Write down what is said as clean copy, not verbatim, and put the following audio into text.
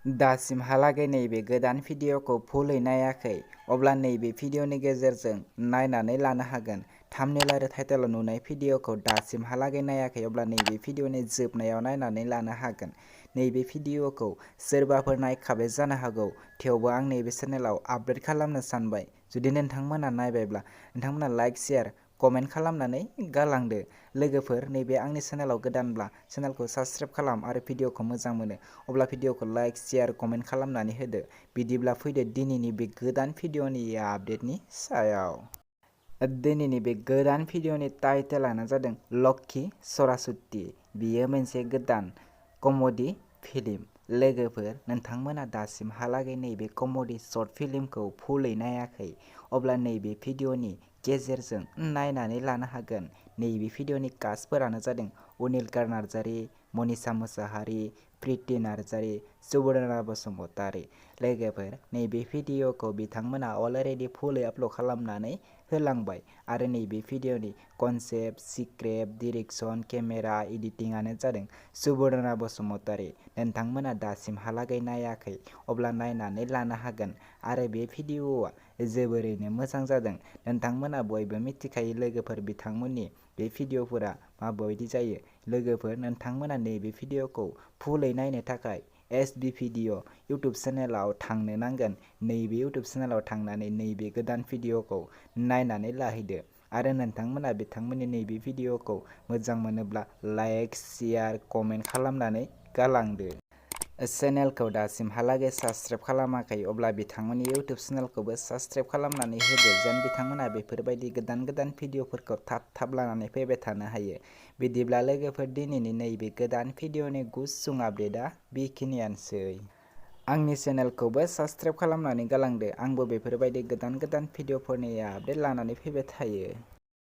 दासिमहालागै नैबे गोदान भिडिअखौ फुलै नायाखै अब्ला नैबे भिडिअनि गेजेरजों नायनानै लानो हागोन। थाम्बनेल आरो टाइटेलाव नुनाय भिडिअखौ दासिमहालागै नायाखै अब्ला नैबे भिडिअनि जोबनायाव नायनानै लानो हागोन। नैबे भिडिअखौ सोरबाफोर नायखाबाय जानो हागौ, थेवबो आं नैबे चेनेलाव आपडेट खालामनो सानबाय। जुदि नोंथांमोना नायबायब्ला नोंथांमोना लाइक, शेयार, कमेन्ट खालामनानै गालांदो। लोगोफोर, नैबे आंनि चेनेलाव गोदानब्ला चेनेलखौ साबस्क्राइब खालाम आरो भिडिअखौ मोजां मोनो अब्ला भिडिअखौ लाइक, शेयार, कमेन्ट खालामनानै होदो। बिदिब्ला फैदो दिनैनि बे गोदान भिडिअनि आपडेटनि सायाव। दिनैनि बे गोदान भिडिअनि टाइटेलानो जादों लखि सरासति। बियो मोनसे गोदान कमेडि फिल्म। लोगोफोर, नोंथांमोना दासिमहालागै नैबे कमेडि शर्ट फिल्मखौ फुलै नायाखै अब्ला नैबे भिडिअनि गेजेरजों नायनानै लानो हागोन। नैबे भिडिअनि कास्टफोरानो जादों अनिल नार्जारि, मनिषा मुसाहारि, प्रिति नार्जारि, सुबर्णा बसुमतारि। लोगोफोर, नैबे भिडिअखौ बिथांमोना अलरेडि फुलै आपल'ड खालामनानै होलांबाय आरो नैबे भिडिअनि कनसेप्ट, स्क्रिप्ट, डिरेक्सन, केमेरा, एडिटिंआनो जादों सुबर्णा बसुमतारि। नोंथांमोना दासिमहालागै नायाखै अब्ला नायनानै लानो हागोन आरो बे भिडिअआ जोबोरैनो मोजां जादों। नोंथांमोना बयबो मिथिखायो लोगोफोर बिथांमोननि बे भिडिअफोरा माबायदि जायो। लोगोफोर, नोंथांमोना नैबे भिडिअखौ फुलै नायनो थाखाय SB भिडिअ इउटुब चेनेलाव थांनो नांगोन। नैबे इउटुब चेनेलाव थांनानै नैबे गोदान भिडिअखौ नायनानै लाहैदो आरो नोंथांमोना बिथांमोननि नैबे भिडिअखौ मोजां मोनोब्ला लाइक, शेयार, कमेन्ट खालामनानै गालांदो। चेनेलखौ दासिमहालागै साबस्क्राइब खालामाखै अब्ला बिथांमोननि इउटुब चेनेलखौबो साबस्क्राइब खालामनानै होदो जेन बिथांमोना बेफोरबायदि गोदान गोदान भिडिअफोरखौ थाब थाब लानानै फैबाय थानो हायो। बिदिब्ला लोगोफोर, दिनैनि नैबे गोदान भिडिअनि गुसुं आपडेटआ बेखिनियानोसै। आंनि चेनेलखौबो साबस्क्राइब खालामनानै गालांदो। आंबो बेफोरबायदि गोदान गोदान भिडिअफोरनि आपडेट लानानै फैबाय थायो।